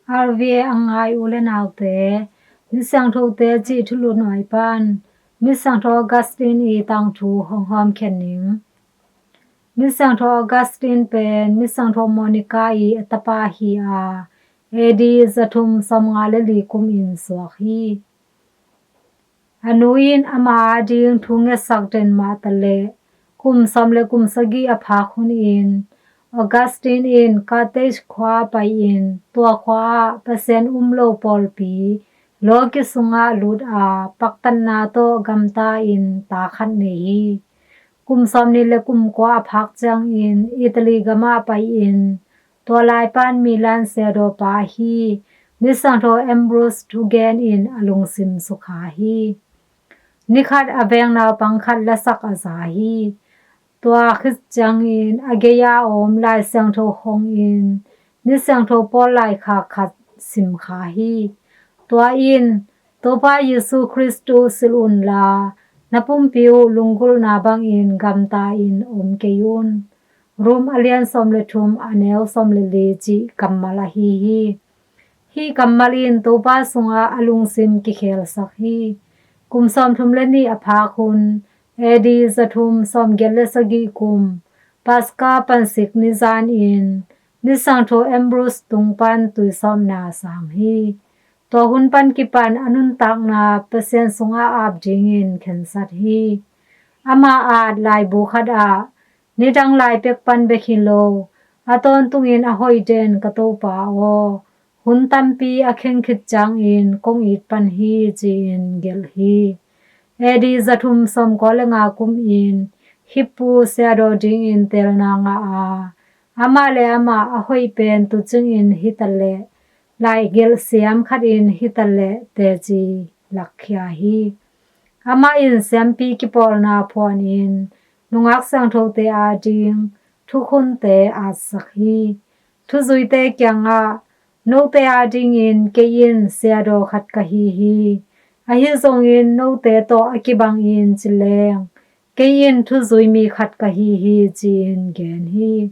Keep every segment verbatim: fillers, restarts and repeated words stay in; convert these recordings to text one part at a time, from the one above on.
R V A a ngai u le naute, Misiangthote cih thulu nuai pan Misiangtho Augustine ii tangthu hong hawmkhen ning. Misiangtho Augustine pen Misiangtho Monica ii a tapa hi a, A D zathum sawmnga le li kumin suak hi. A nu in ama ading thu ngetsak den mah taleh kum sawm le kum sagih a phak hunin Augustine in Carthage khua pai-in tua khua ah Pasian um lo pawlpi lawki sungah lut a, paktatna tawh gamta-in ta khat nei hi. Kum sawmnih le kum kua a phak ciangin Italy gamah pai-in tua lai pan Milan siadawpa ahi Misiangtho Ambrose thugenin a lungsim sukha hi. Nikhat a veng naupang khat lasak a za hi. Tua khit ciangin a gei-a a om Lai Siangtho hongin Misiangtho Paul laikhak khat simkha hi. Tua in Topa Jesu Khrist uh silh unla, na pumpi uh lunggulhna bangin gamta-in om kei un. Rom a lian sawm le thum a neu sawm le li cih kammal ahi hi. Hih kammal in Topa sungah a lungsim kikhelsak hi. Kum sawmthum le nih a phak hun, A D zathum sawmgiat le sagih kum, Paska pansik nizanin Misiangtho Ambrose tung pan tuisawpna sang hi. Tua hun pan kipan a nuntakna Pasian sungah ap dingin khensat hi. Ama at laibu khat ah, nidang lai pek pan bek hi lo, a tawntungin a hoih den ka Topa aw, hun tampi a kheng khit ciangin kong it pan hi ci-in gelh hi. A D zathum sawmkua le nga kumin Hippo siadaw dingin teelna ngah a, amah le amah a hoih pen tucingin hitaleh, laigelh siam khatin hitaleh teci lakkhia hi. Amah in siampi kipawlna phuanin nungak siangthote ading thukhunte atsak hi. Thuzuite kiangah, note adingin kei in siadaw khat ka hi hi. Ahi zongin note tawh a kibangin ci leng, kei in thuzui mi khat ka hi hi ci-in gen hi.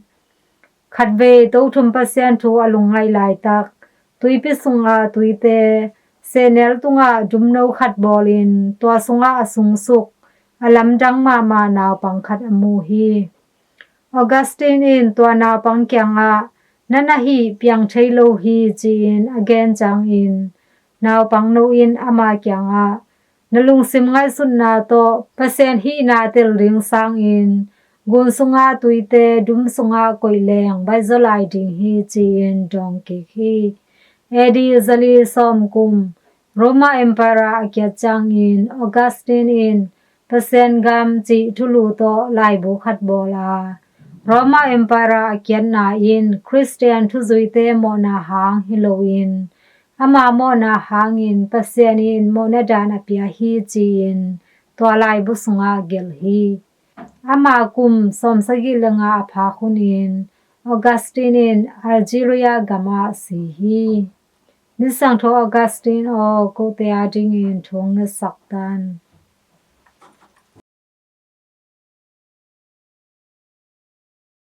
Khatvei Tothum Pasian thu a lungngaih laitak, tuipi sunga tuite sehnel tungah dumno khat bawlin tua sungah a sungsuk a lamdang mahmah naupang khat a mu hi. Augustine in tua naupang kiangah, na na hih piang thei lo hi ci-in a gen ciangin naupang no in ama kiangah, na lungsim ngaihsutna tawh Pasian hihna tel ding sangin gun sunga tuite dum sungah koih leng baihzaw lai ding hi ci-in dawng kik hi. A D zali sawm kum Roma Empire a kiat ciangin Augustine in Pasian gam cih thulu tawh laibu khat bawl a, Roma Empire a kiatna in Khristian thuzuite mawhna hang hi loin ama mawhna hangin Pasian in mawhna dan a pia hi ci-in tua laibu sungah gelh hi. Ama kum sawmsagih le nga a phak hunin Augustine in Algeria gamah si hi. Misiangtho Augustine aw, kote adingin thu hong ngetsak tan.